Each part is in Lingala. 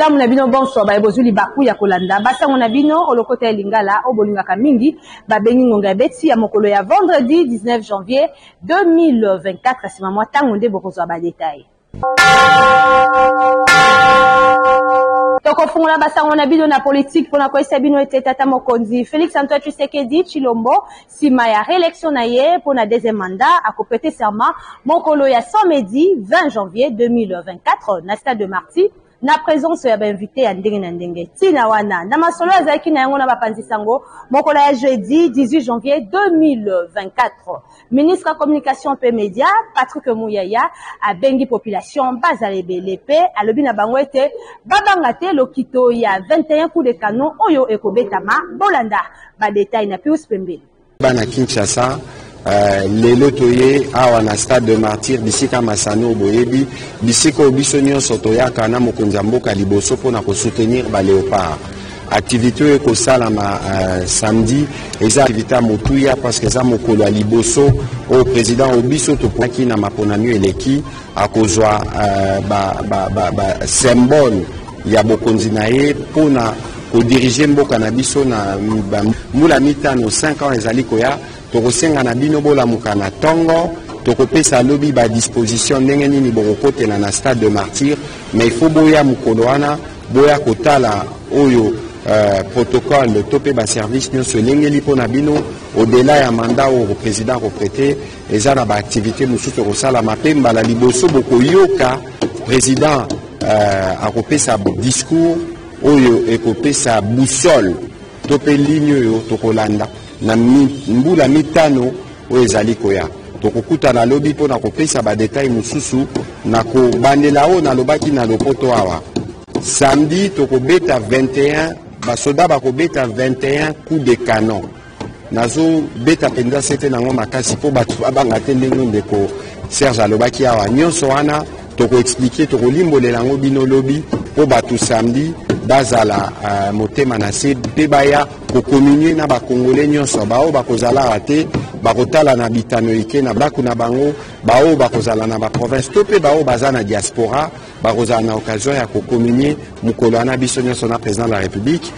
bolamu na bino bonso baye bozwi libaku ya kolanda basango na bino olokota ya lingala oyo bolingaka mingi babengi ngonga ya beti ya mokolo ya vendredi 19 janvier 2024 nsima mwa ntango nde bokozwa badetail. Tokofungola basango na bino na politike mpo na koyebisa bino ete tata mokonzi Felix Antoine Tshisekedi Tshilombo nsima ya reelection na ye mpo na deuxième mandat akoprete serment mokolo ya samedi 20 janvier 2024 na stade de Martyrs na presence ya bainvite ya ndenge na ndenge. Ntina wana na masolo azalaki na yango na bapanzi sango mokolo ya jeudi 18 janvier 2024. Ministre ya communication mpe media Patrick Muyaya abengi population bazala ebele mpe alobi na bango ete babanga te lokito ya 21 coups de canon oyo ekobetama. Bolanda ba details na Pius Pembele. Bana Kinshasa, lelo toye awa na stade de Martyrs bisika masano boyebi bisika oyo biso nyonso toyaka na mokonzi ya mboka liboso mpona kosoutenir ba Leopard. Activité oyo ekosalama samedi eza activité ya motuya parce que eza mokolo ya liboso oyo président oyo biso toponaki na maponami eleki akozwa ba, ba, ba, ba symbole ya bokonzi na ye mpona kodirige mboka na biso na mbula mitano 5 ans ezali koya. Tokosenga na bino bolamuka na ntongo, tokopesa lobi ba disposition ndenge nini bokokotela na stade de Martyrs, mais il faut boya mokolo wana boya kotala oyo protocole to mpe baservice nyonso elengeli mpo na bino. Au-delà ya mandat oyo président akoprete, eza na baactivité mosusu ekosalama mpe mbala liboso bokoyoka président akopesa discours oyo ekopesa boussole to mpe ligne oyo tokolanda na mbula mitano oyo ezali koya. Tokokutana lobi mpona kopesa badetail mosusu na kobandela oyo nalobaki na lopoto awa. Samedi tokobeta 21, basoda bakobeta 21 coups de canon. Nazobeta mpenza sete nango makasi mpo bato babanga te ndenge ndeko Serge alobaki awa. Nyonso wana tokoexplike, tokolimbolela yango bino lobi mpo bato samedi bazala motema na se mpe baya kokomunie na bakongole nyonso. Baoyo bakozala awa te bakotala na bitano ike na ndako na bango, baoyo bakozala na baprovince to mpe baoyo baza na diaspora bakozala na occasion ya kokomunie mokolo wana biso nyonso na président de la République.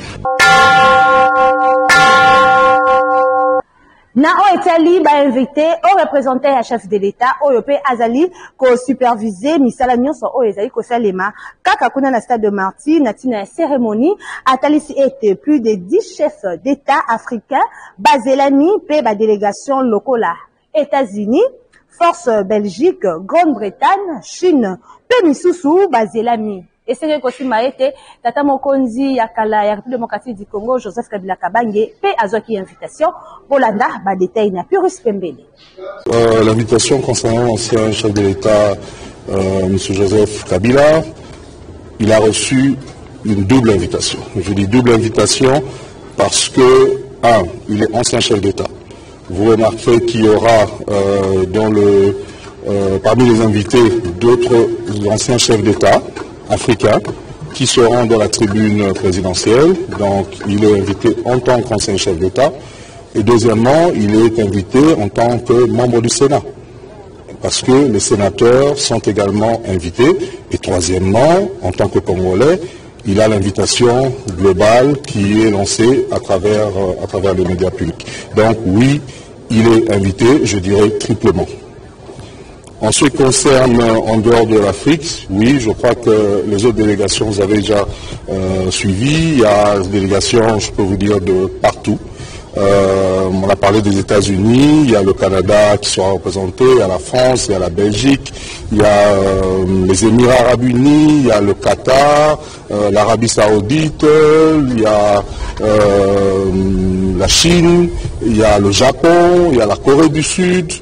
Na oyo etali bainvité au représentant ya chef de l'État oyo mpe azali kosupervise misala nyonso oyo ezali kosalema kaka kuna na stade de Martyrs na ntina ya cérémonie, atalisi ete plus de 10 chefs d'État africains bazelami mpe badélégation lokola États-Unis, Force Belgique, Grande-Bretagne, Chine mpe misusu bazelami. Esengeli kosimba ete tata mokonzi ya kala ya République démocratique du Congo Joseph Kabila Kabange mpe azwaki invitation. Bolanda ba détail na Purus Pembele. L'invitation concernant l'ancien chef de l'État, M. Joseph Kabila, il a reçu une double invitation. Je dis double invitation parce que, un, il est ancien chef d'État. Vous remarquerez qu'il y aura parmi les invités d'autres anciens chefs d'État africains qui seront dans la tribune présidentielle. Donc, il est invité en tant qu'ancien chef d'État. Et deuxièmement, il est invité en tant que membre du Sénat, parce que les sénateurs sont également invités. Et troisièmement, en tant que Congolais, il a l'invitation globale qui est lancée à travers les médias publics. Donc oui, il est invité, je dirais triplement. En ce qui concerne en dehors de l'Afrique, oui, je crois que les autres délégations, vous avez déjà suivi. Il y a des délégations, je peux vous dire, de partout. On a parlé des États-Unis, il y a le Canada qui sera représenté, il y a la France, il y a la Belgique, il y a les Émirats Arabes Unis, il y a le Qatar, l'Arabie Saoudite, il y a la Chine, il y a le Japon, il y a la Corée du Sud,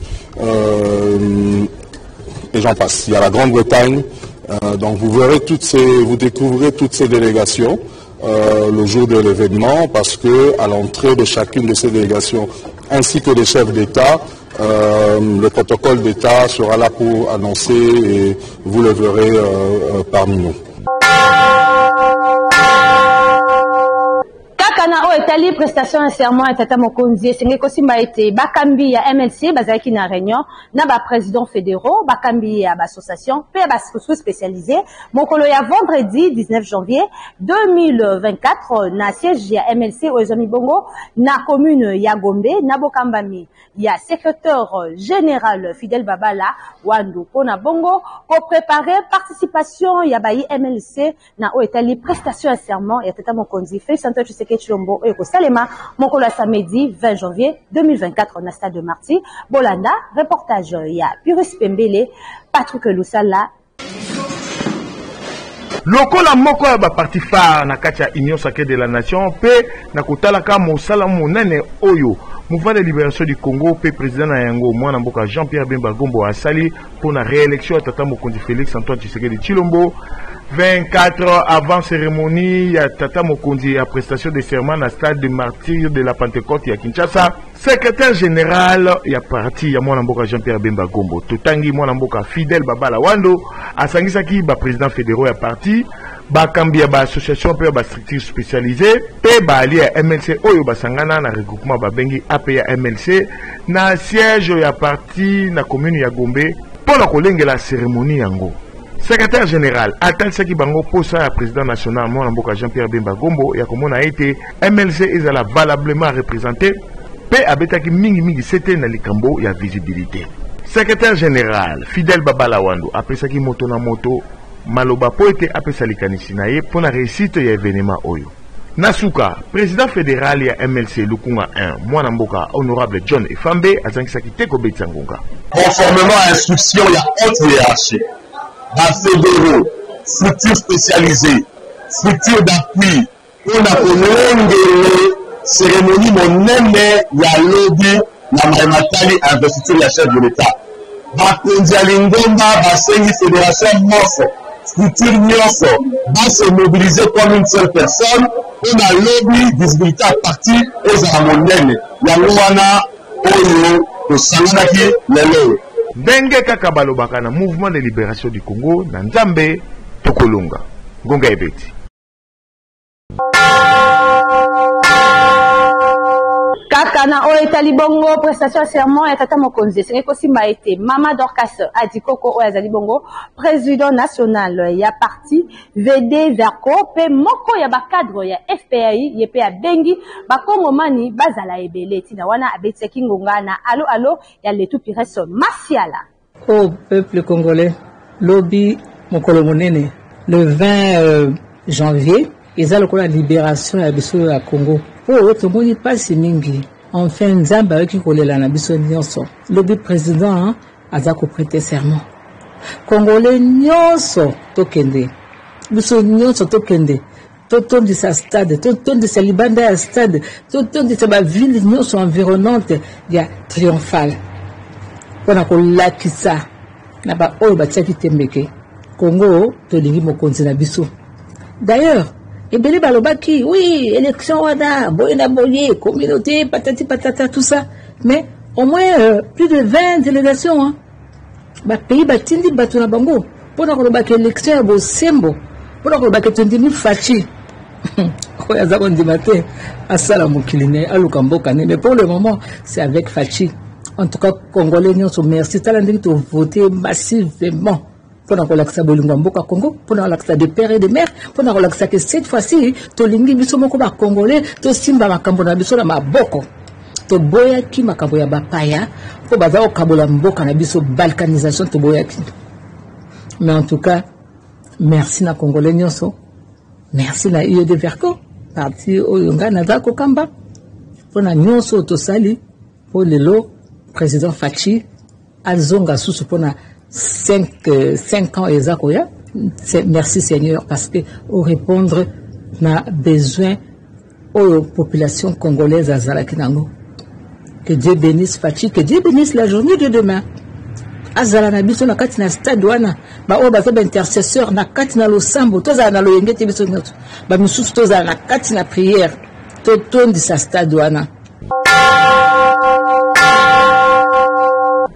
et j'en passe. Il y a la Grande-Bretagne. Donc vous verrez toutes ces, vous découvrirez toutes ces délégations le jour de l'événement, parce que à l'entrée de chacune de ces délégations ainsi que des chefs d'État, le protocole d'État sera là pour annoncer et vous le verrez parmi nous. Kaka na oyo etali prestation ya serment ya tata mokonzi, esengeli kosimba ete bakambi ya MLC bazalaki na réunion na baprésident fédéraux, bakambi ya baassociation mpe ya bastructure spécialisée mokolo ya vendredi 19 janvier 2024 na siège ya MLC oyo ezwami bongo na commune ya Gombe, na bokambami ya secrétaire général Fidèle Babala Wandu, mpona bongo koprépare participation ya bayi MLC na oyo etali prestation ya serment ya tata mokonzi Félix Antoine Tshisekedi Tshilombo, oyo ekosalema mokolo ya samedi 20 janvier 2024 na stade de Martyrs. Bolanda reportage ya Purus Pembele, Patrick Lusala. Lokola moko ya baparti phare na kati ya Union sacrée de la nation, mpe na kotalaka mosala monene oyo Mouvement de libération du Congo mpe président na yango, mwana mboka Jean-Pierre Bemba Gombo, asali mpo na réélection ya tata mokonzi Félix Antoine Tshisekedi Tshilombo, 24 heures avant cérémonie ya tata mokonzi ya prestation de serment na stade de Martyr de la Pentecôte ya Kinshasa, secrétaire général ya parti ya mwana mboka Jean-Pierre Bemba Gombo, totangi mwana mboka Fidèle Babala Wando, asangisaki baprésident fédéraux ya parti, bakambi ya baassociation mpe ya bastructure spécialisée mpe baallié ya MLC oyo basangana na regroupement babengi AP ya MLC, na siège ya parti na commune ya Gombe mpo na kolengela cérémonie yango. Secrétaire général atalisaki bango posa ya président national, mwana mboka Jean-Pierre Bemba Gombo, ya komona ete MLC ezala valablement représenté, mpe abetaki mingimingi sete na likambo ya visibilité. Secrétaire général Fidèle Babala Wando apesaki moto na moto maloba mpo ete apesa likanisi na ye mpo na réussite ya événement oyo. Na suka, président fédéral ya MLC Lukunga 1, mwana mboka honorable John Efambe, azangisaki te kobetisa ngonga. Conformément à instruction ya haute hiérarchie, bafédéraux, structure spécialisée, structure d'appui, mpona kolongele cérémonie monene ya lobi na maye matali investiture ya chef de l'État, bakonzi ya lingomba basengi fédération nyonso, structure nyonso base mobiliser comme une seule personne mpona lobi visibilité ya parti ezala monene. Yango wana oyo tosanganaki lelo. Ndenge kaka balobaka na Mouvement de libération du Congo, na Nzambe tokolonga. Ngonga ebeti. Kaka na oyo etali bongo prestation ya serment ya tata mokonzi, esengeli kosimba ete mama Dorcas Adikoko, oyo azali bongo président national ya parti VD Verco mpe moko ya bacadre ya FPI, ye mpe abengi bakongomani bazala ebele. Ntina wana abetisaki ngonga na Alo Alo ya Letu Pires Masiala. Au peuple congolais, lobi mokolo monene, le 20 janvier, eza lokola libération ya biso ya Congo oyo tomoni mpasi mingi. Enfin Nzambe ayoki kolela na biso nyonso. Lobi président aza koprêter serment. Congolais nyonso tokende, biso nyonso tokende, totondisa stade, totondisa libanda ya stade, totondisa baville nyonso environnante ya Triomphale, mpona kolakisa na baoyo batiaki tembeke Congo tolingi mokonzi na biso. D'ailleurs ebele balobaki oui, élection wana boye na boye, communauté patati patata, tout ça, mais au moins plus de 20 délégations, hein. Bapays batindi bato na bango mpona kolobaka élection ya bosembo, mpona kolobaka tondimi Fatshi. Oyo aza kondima te asala mokili ne, aluka mboka ne. Mais pour le moment, c'est avec Fatshi. En tout cas, congolais nyonso, merci. Tala ndenge tovote massivement mpona kolakisa bolingo ya mboka Congo, mpona kolakisa de père et de mère, mpona kolakisa ke cette fois-ci tolingi biso moko bacongolais tosimba makambo na biso na maboko. Toboyaki makambo ya bapaya mpo baza kokabola mboka na biso, balkanisation toboyaki. Mais en tout cas, merci na congolais nyonso, merci na UED Verco, parti oyo ngai naza kokamba, mpona nyonso oyo tosali mpo lelo président Fatshi azonga susu mpona 5 ans eza koya. Merci Seigneur, parce que orépondre na besoin oyo population congolaise azalaki nango. Que Dieu bénisse Fatshi, que Dieu bénisse la journée de demain. Azala na biso na kati na stade wana, baoyo baza baintercesseur na kati na losambo, tozala na loyenge te, biso nyonso bamisusu tozala na kati na prière, totondisa stade wana.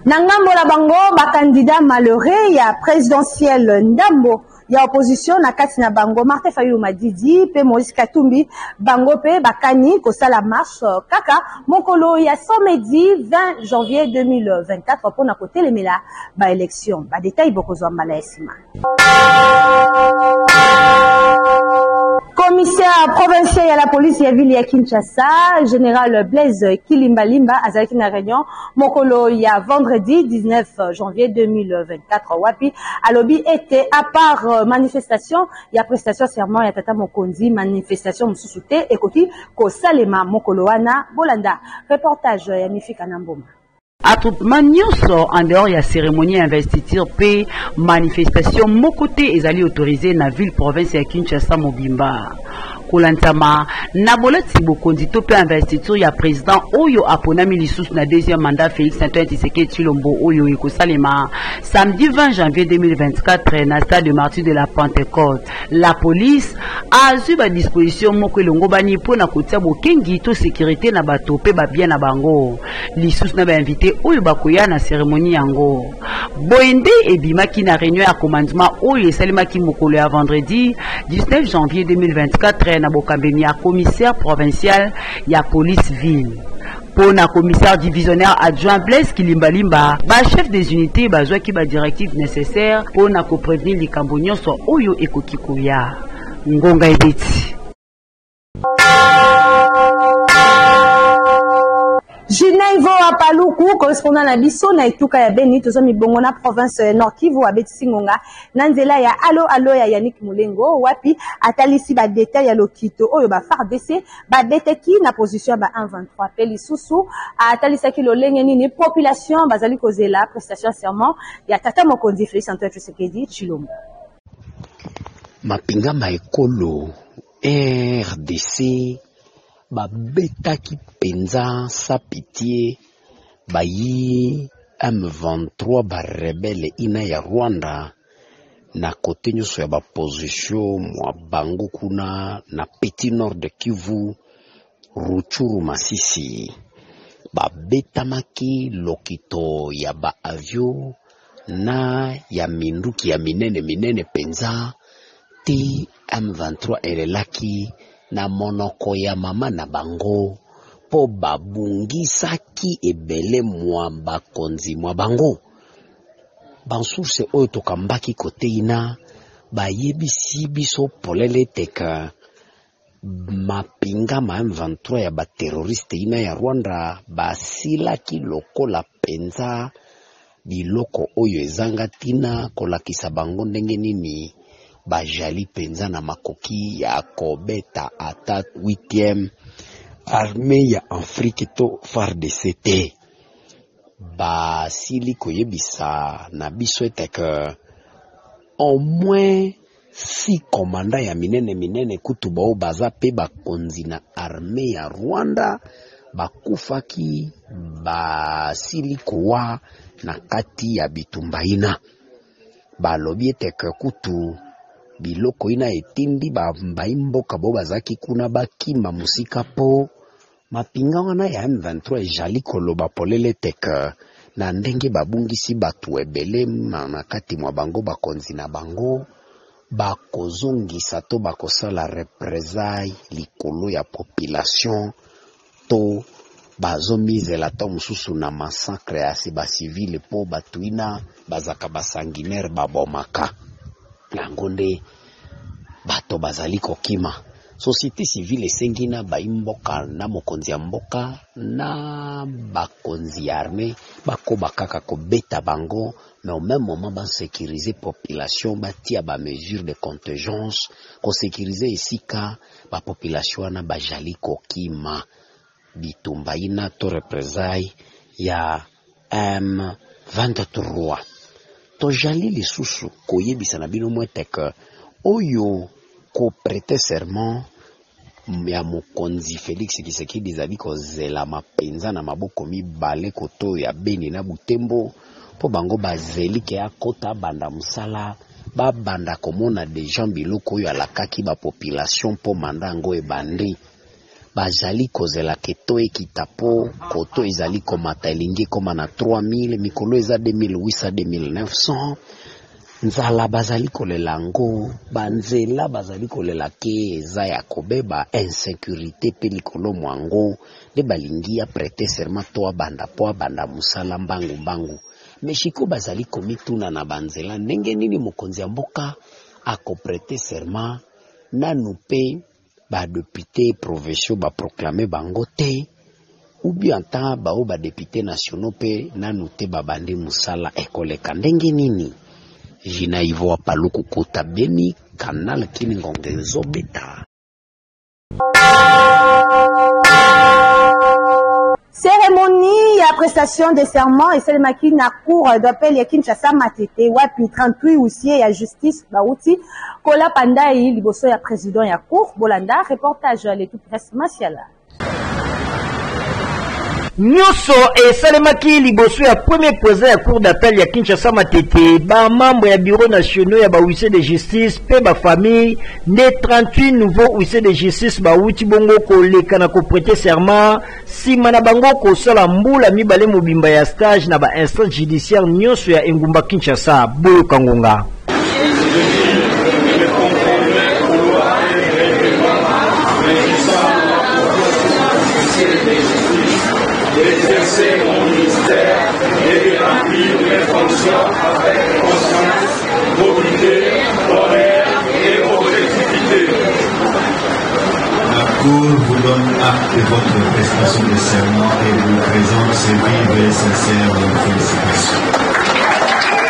Na ngambo na bango, bacandidat malheureux ya présidentielle ndambo. ya opposition na kati na bango Martin Fayulu Madidi mpe Moïse Katumbi, bango mpe bakani kosala marche kaka mokolo ya samedi 20 janvier 2024 mpo na kotelemela ba election. Ba details bokozwa mbala ya nsima. Commissaire provincial ya la police ya ville ya Kinshasa, Général Blaise Kilimbalimba azalaki na réunion mokolo ya vendredi 19 janvier 2024 wapi alobi ete à part manifestation ya prestation serment ya tata mokonzi, manifestation mosusu te ekoki kosalema mokolo wana. Bolanda reportage ya Mifika na Mboma. Attroupement nyonso en dehors ya cérémonie ya investiture mpe manifestation moko te ezali autorisé na ville province ya Kinshasa mobimba. Kolandisama na bolati bokonzi to mpe investiture ya président oyo aponami lisusu na deuxième mandat, Félix Antoine Tshisekedi Tshilombo, oyo ekosalema samedi 20 janvier 2024 na stade de Martyrs de la Pentecôte, la police azwi badisposition moko elongobani mpo na kotia bokengi to sécurité na bato mpe babiens na bango, lisusu na bainvité oyo bakoya na cérémonie yango. Boye nde ebimaki na réunion ya commandement oyo esalemaki mokolo ya vendredi 19 janvier 2024 na bokambemi ya commissaire provincial ya police ville. Mpo na commissaire divisionnaire adjoint Blaise Kilimbalimba, bachef des unités bazwaki badirective nécessaire mpo na koprévenir likambo nyonso oyo ekoki koya. Ngonga ebeti. Ginaivo Paluku, correspondant na biso na etuka ya Beni, toza mibongo na province ya Nord Kivu, abetisi ngonga na nzela ya alo alo ya Yannick Mulengo, wapi atalisi ba détail ya lokito oyo ba FARDC babetaki na position ya ba 123, pe lisusu atalisaki lolenge nini population bazali kozela prestation serment ya tata mokonzi Félix Antoine Tshisekedi Tshilombo. Mapinga ma ekolo RDC babetaki mpenza sans pitié bayi M23, barebelles ina ya Rwanda, na kote nyonso ya baposition mwa bango kuna na Petit Nord de Kivu, Rutshuru, Masisi. Babetamaki lokito ya baavion na ya minduki ya minene minene mpenza ti M23 elelaki na monoko ya mama na bango mpo babungisaki ebele mwa bakonzi mwa bango. Basource oyo tokambaki koteina bayebisi biso polele ete ka mapinga ma M23 ya baterroriste ina ya Rwanda basilaki lokola mpenza biloko oyo ezanga ntina, kolakisa bango ndenge nini bajali mpenza na makoki ya kobeta ata 8e armée ya Afrique to FARDC te. Basili koyebisa na biso ete ke au moins six commandant ya minene minene, kutu bao baza mpe bakonzi na armée ya Rwanda, bakufaki, basili kowa na kati ya bitumba ina. Balobi ete ke kutu biloko ina etindi bambai mboka bao bazalaki kuna bakima mosika, mpo mapinga wana ya M23 ezali koloba polele ete ke na ndenge babungisi bato ebele na kati mwa bango bakonzi na bango, bakozongisa to bakosala représailles likolo ya population, to bazomizela to mosusu na massacre ya bacivile, mpo bato ina bazaka basanguinaire, babomaka. Yango nde bato bazali kokima. Société civile esengi na baimboka, na mokonzi ya mboka, na bakonzi ya armée bakoba kaka kobeta bango, mais au même moment basécuriser population, batia bamesure de contingence kosécuriser esika bapopulation wana bajali kokima bitumba ina to représailles ya M23. Tojali lisusu koyebisa na bino mwa ete ke oyo koprêter serment ya mokonzi Félix Tshisekedi ezali kozelama mpenza na maboko mibale koto ya Beni na Butembo, mpo bango bazeli ke akota, banda mosala, babanda komona deja biloko oyo alakaki bapopulation, mpo mandat yango ebandi. Bazali kozela ke to ekita, mpo koto ezali komata, elingi ekóma na 3000, mikolo eza 2800, 2900. Nzala bazali kolela yango, ba nzela bazali kolela ke eza ya kobeba, insecurite pe likolo mwango, nde balingi a preter serment to abanda po abanda mosala mbangu mbangu. Mais sikoyo bazali komituna na ba nzela ndenge nini mokonzi ya mboka ako preter serment nanu pe ba deputes provinciaux ba proclamer bango te ou bien ata ba oyo ba deputes nationaux pe nanu te babandi musala ekoleka ndenge nini? Gina Ivoa Paluku kota Beni, Canal Kin ngonga ezobeta. Cérémonie ya prestation de serment esalemaki na cour d'appel ya Kinshasa Matete wapi 38 huissiers ya justice bauti kolapa ndai liboso ya président ya cour. Bolanda reportage ya Letu Presse Masiala. Nyonso esalemaki liboso ya premier président ya cour d'appel ya Kinshasa Matete, ba membres ya bureau nationaux ya ba huissiers de justice pe ba famille nde 38 nouveaux huissiers de justice bawuti bongo koleka na ko prêter serment nsima na bango kosala mbula mibale mobimba ya stage na ba instance judiciaire nyonso ya engumba Kinshasa. Boyoka ngonga. D'exercer mon ministère et de remplir mes fonctions avec conscience, probité, honneur et objectivité. La Cour vous donne acte de votre prestation de serment et vous présente ses vives et sincères félicitations.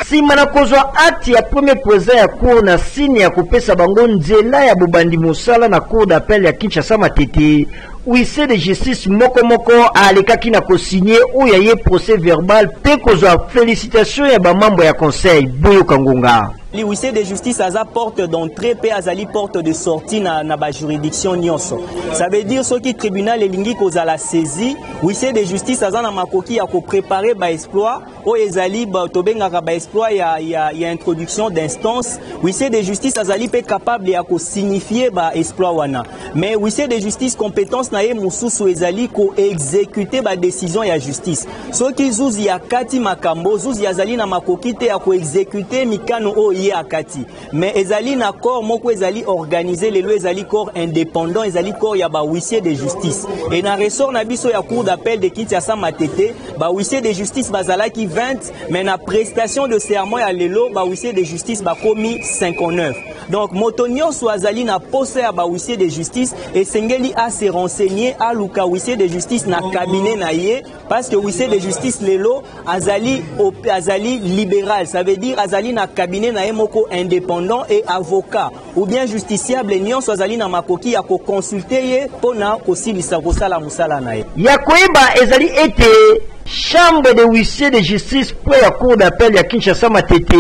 Nsima na kozwa acte ya premier président ya cour na signe ya kopesa bango nzela ya bobandi mosala na cour d'appel ya Kinshasa Matete, huissier de justice moko moko alekaki na kosigne oyo ya ye procès verbal mpe kozwa félicitation ya bamembre ya conseil. Boyoka ngonga. L'huissier de justice aza porte d'entrée pe azali porte de sortie na, na ba juridiction nyonso. Ça veut dire soki tribunal elingi kozala saisi, huissier de justice aza na makoki ya ko préparer ba exploit oyo ezali ba, tobengaka ba exploit ya, ya, ya introduction d'instance. Huissier de justice azali pe capable ya ko signifier ba exploit wana. Mais huissier de justice compétence na ye mosusu ezali ko exécuter ba décision ya justice. Soki zuzi akati makambo, zuzi azali na makoki te ya ko executer mikano oyo ye akati. Mais ezali na corps moko ezali organise lelo, ezali corps independant, ezali corps ya ba huissiers de justice. Et na ressort na biso ya cour d'appel de Kinshasa Matete, ba huissiers de justice bazalaki 20, mais na prestation de serment ya lelo ba huissiers de justice bakomi 59. Donc moto nyonso azali na posa ya ba huissiers de justice esengeli a se renseigner, aluka huissier de justice na cabinet na ye, parce que huissier de justice lelo azali, azali libéral, ça veut dire azali na cabinet na ye moko indépendant et avocat ou bien justiciable nyonso azali na makoki ya ko consulter ye mpona kosilisa kosala mosala na ye. Ya koyeba ezali ete chambre de huissier de justice mpo ya cour d'appel ya Kinshasa Matete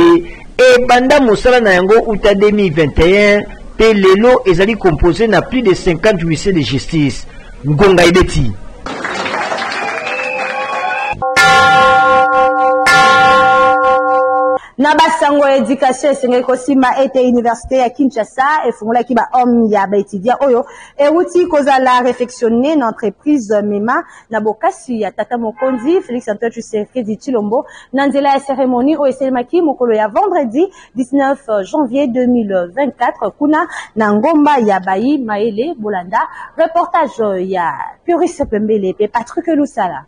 ebanda mosala na yango uta 2021 mpe lelo ezali compose na plus de 50 huissiers de justice. Ngonga ebeti. Na basango ya education, esengeli kosimba ete université ya Kinshasa efungolaki ba homme ya ba étudiants oyo euti kozala réfectionné na entreprise Mema na bokasi ya tata mokonzi Félix Antoine Tshisekedi Tshilombo na nzela ya cérémonie oyo esalemaki mokolo ya vendredi 19 janvier 2024 kuna na ngomba ya Bayi Maele. Bolanda reportage ya Puris Pembele pe Patrick Lusala.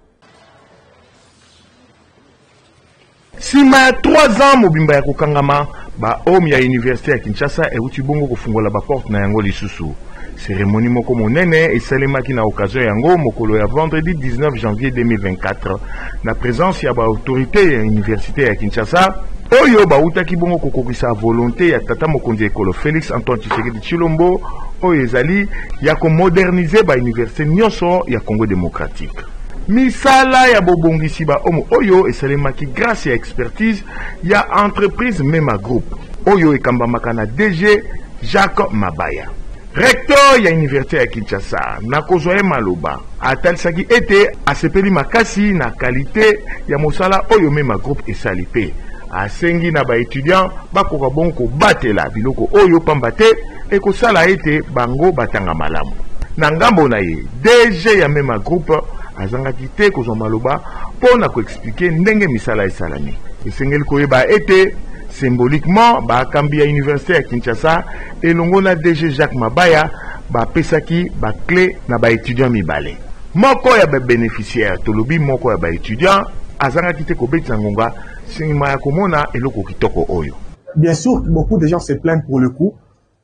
Nsima ya 3 ans mobimba ya kokangama, ba home ya universite ya Kinshasa euti bongo kofungola ba porte na yango lisusu. Cérémonie moko monene esalemaki na occasion yango mokolo ya vendredi 19 janvier 2024 na présence ya ba autorité ya universite ya Kinshasa oyo bautaki bongo kokokisa volonté ya tata mokonzi ya ekolo Félix Antoine Tshisekedi Tshilombo oyo ezali ya komodernize ba université nyonso ya Congo démocratique. Misala ya bobongisi ba omo oyo esalemaki grâce ya expertise ya entreprise Mema Group oyo ekambamaka na DG Jacques Mabaya. Recteur ya université ya Kinshasa na kozwa ye maloba atalisaki ete asepeli makasi na kalite ya mosala oyo Mema Group esali mpe asengi na ba etudiants bakoka bongo kobatela biloko oyo pamba te ekosala ete bango batanga malamu. Na ngambo na ye, DG ya Mema Group azangaki te kozwa maloba mpo na koexplike ndenge misala esalami. Esengeli koyeba ete Symboliquement, bakambi ya université ya Kinshasa elongo na DG Jacques Mabaya bapesaki ba clé na ba étudiants mibale. Moko ya ba bénéficiaires, tolobi moko ya ba étudiants, azangaki te kobetisa ngonga nsima ya komona eloko kitoko oyo. Bien sûr, beaucoup de gens se plaignent pour le coup,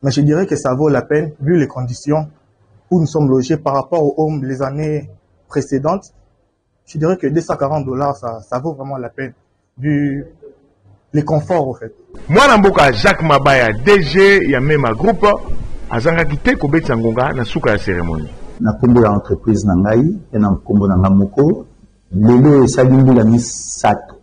mais je dirais que ça vaut la peine vu les conditions où nous sommes logés par rapport aux homes les années précédentes. Je dirais que 240 dollars, ça, ça vaut vraiment la peine vu les conforts au fait. Mwana mboka Jacques Mabaya, DG ya Mema Group, azangaki te kobetisa ngonga na suka ya cérémonie. Na nkombo ya entreprise na ngai mpe na nkombo na ngai moko, lelo esali mbula misato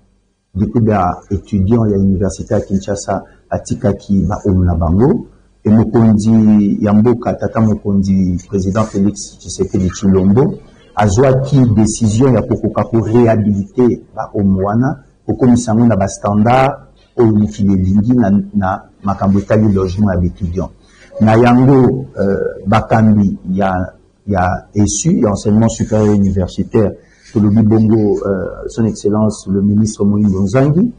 depuis ba étudiants ya université ya Kinshasa batikaki ba home na bango e mokonzi ya mboka tata mokonzi président Félix Tshisekedi Tshilombo azwaki décision ya kokoka ko réhabiliter ba home wana, kokomisa yango na ba standard oyo mokili elingi na, na makambo etali logement ya baétudiant. Na yango bakambi ya ya ESU, ya enseignement supérieur universitaire, tolobi bongo son excellence le ministre Moyindo Nzangi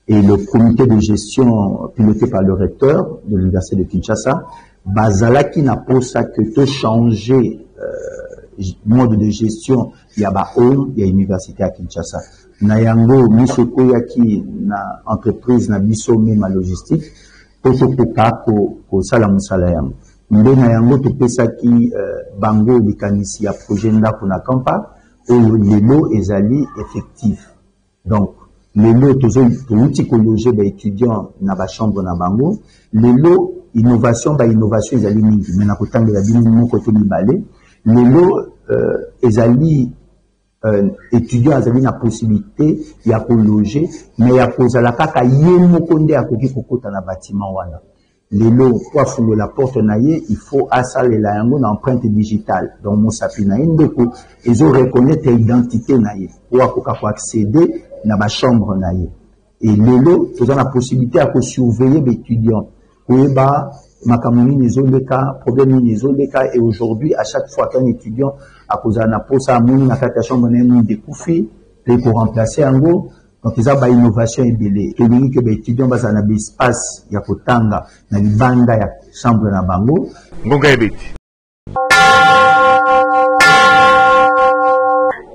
et le comité de gestion piloté par le recteur de l'université de Kinshasa, bazalaki na posa que to changer mode de gestion ya ba home ya université ya Kinshasa. Na yango miso ekweyaki na entreprise na biso Mema Logistique po tokoka kosala mosala yango. Nde na yango topesaki bango likanisi ya projet ndako na Kampa oyo lelo ezali effectif. Donc lelo towuti kologer ba étudiants na ba chambre na bango. Lelo innovation, ba innovation ezali mingi, mais nakotangela bino moko to mibale. Lelo ezali étudiant azali na possibilité ya kologer, mais ya kozala kaka ye moko nde akoki kokota na bâtiment wana. Lelo po afungola porte na ye, il faut asalela yango na empreinte digitale. Donc mosapi na ye ndeko ezo reconnaître identité na ye po akoka ko accéder na ba chambre na ye. Et lelo toza na possibilité ya ko surveiller ba étudiants, koyeba makambo nini ezoleka, problème nini ezoleka. Et aujourd'hui, à chaque fois qu'un étudiant akozala na posa, amoni na kati ya chambre na ye mwinda ekufi, pe ko remplacer yango. Donc eza ba innovation ebele. Tolingi ke ba étudiants bazala na ba espace ya kotanga na libanda ya chambre na bango. Ngonga ebeti.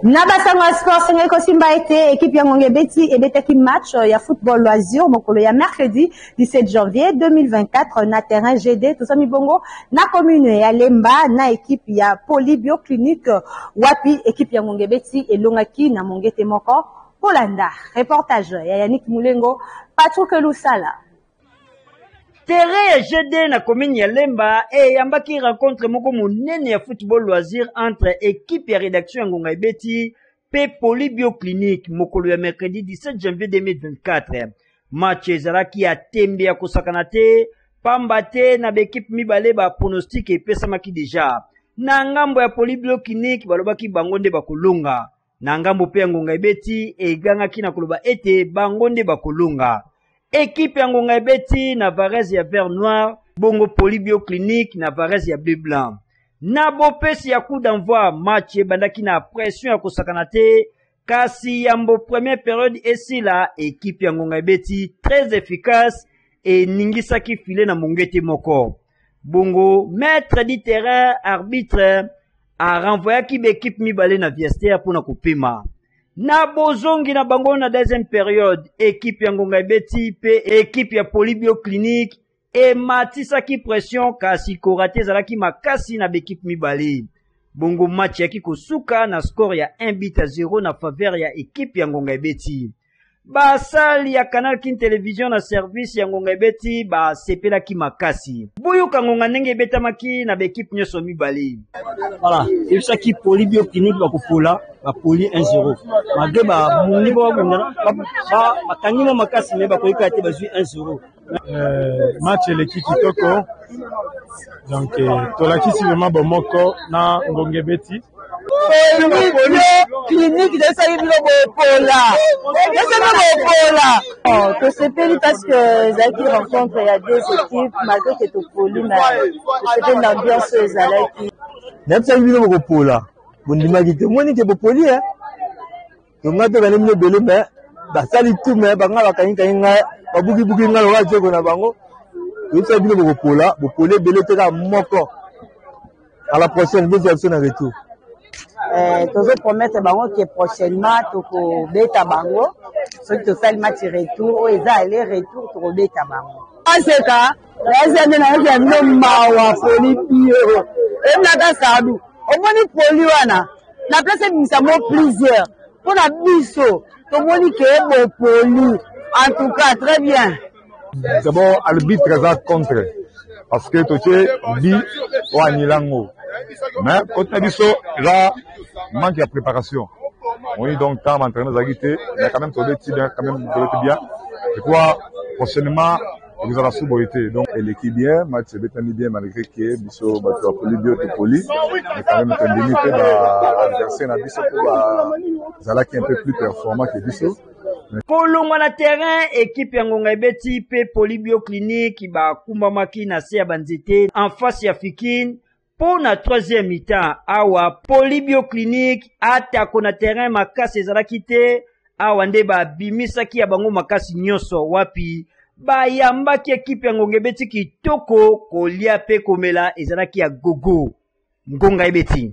Na basango ya sport, sengeli kosimba ete ekipe ya Ngonga ebeti ebetaki match ya football loisir mokolo ya mercredi 17 janvier 2024 na terrain GD tozami bongo na commune ya Lemba na ekipe ya Polybio Clinique, wapi ekipe ya Ngonga ebeti elongaki na mongete moko. Kolanda reportage ya Yannick Mulengo, Patrick Lusala. Terrain ya GD na commune ya Lemba eyambaki rencontre moko monene ya football loisir entre équipe ya rédaction ya Ngonga Ebeti pe Polybio Clinique mokolo ya mercredi 17 janvier 2024. Match ezalaki ya tembe ya kosakana te, pamba te na ba équipe mibale ba pronostic epesamaki deja. Na ngambo ya Polybio Clinique balobaki bango nde bakolonga. Na ngambo pe ya Ngonga Ebeti egangaki na koloba ete bango nde bakolonga. Ekipe ya Ngonga Ebeti na varese ya vert noir, bongo Polybio Clinique na varese ya bleu blanc. Na bopesi ya coup d'envoi, match ebandaki na pression ya kosakana te, kasi yambo première periode esila, ekipe ya Ngonga Ebeti très efficace eningisaki filet na mongete moko. Bongo maître du terrain arbitre a renvoyaki ba équipe mibale na vestiaire mpona kopema. Na bozongi na bango na deuxième période, équipe ya Ngonga Ebeti pe équipe ya Polybio Clinique ematisaki pression, kasi korate ezalaki makasi na ba équipe mibale. Bongo match yaki kosuka na score ya 1 but à 0 na faveur ya équipe ya Ngonga Ebeti. Basali ya Canal Kin Television na service ya Ngonga Ebeti basepelaki makasi. Boyoka ngonga ndenge ebetamaki na ba equipe nyonso mibale. Voilà, ebisaki Polybio Clinique bakopola, bapoli 1-0. Malgré babungi mpo babunda, bakangi mwa makasi mais bakoki kaka te, bazwi 1-0. Match eleki kitoko, donc tolakisi vraiment bomoko na Ngonga Ebeti. Polybio Clinique tosali bino bopola, tosali bopola. Tosepeli parce que ezalaki rencontre ya deux équipes, malgré que topoli, mais tosepeli na ambiance oyo ezalaki. Nayebisaki bino bokopola, bondimaki te, omoni ke bopoli hein. Donc ngai mpe bande bino ebele, mais basali tout, mais banga bakangi kangi ngai. Babukibuki ngai lokola jeko na bango. Toyebisa bino bokopola, bopoli ebele te kaka moko. À la prochaine, bozwa biso na retour. Eh, tozo promettre bango ke prochainement tokobeta bango soki tosali match retour oyo eza aller retour tokobeta bango. Aseka eza nde nayoki ya bino mawa poli bio ebinaka sadu omoni poli wana na place ebimisa mo plusieurs mpo na biso tomoni ke bopoli en tout cas très bien. D'abord, arbitre aza contre parce que totie bi oyo anila yango mais côté na biso eza manque ya préparation oui donc temps entraînement ezalaki te mais quand même tobeti bien quand même tobeti bien je crois prochainement ekozala su boye te donc eleki bien match ebetami bien malgré que biso bato ya poli bio topoli mais quand même tondimi mpe baadversaire na biso mpo bazalaki un peu plus performant que biso. Kolongwa na terrain, ekipe ya ngonga ebeti mpe Polybio Clinique bakumbamaki na se ya banzete en face ya Fikin mpo na troisième mi-temps. Awa Polybio Clinique atako na terrain makasi ezalaki te, awa nde babimisaki ya bango makasi nyonso wapi bayambaki ekipe ya ngonga ebeti kitoko, kolia mpe komela ezalaki ya gogo. Ngonga ebeti.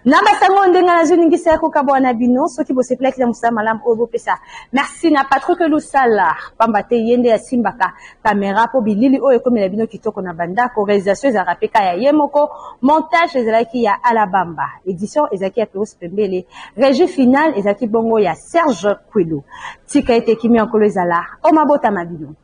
Na basango ndenge nazoningisa ya kokabwana na bino soki bosepelaki na mosala malamu oyo bopesa merci na Patrick Lusala pamba te ye nde asimbaka kamera mpo bilili oyo ekomela bino kitoko na bandako. Réalisation ezalaka mpe ka ya ye moko, montage ezalaki ya Alabamba, édition ezalaki ya Perus Pembele, régie finale ezalaki bongo ya Serge Kwilu. Tika ete kimia Nkolo ezala o mabota ma bino.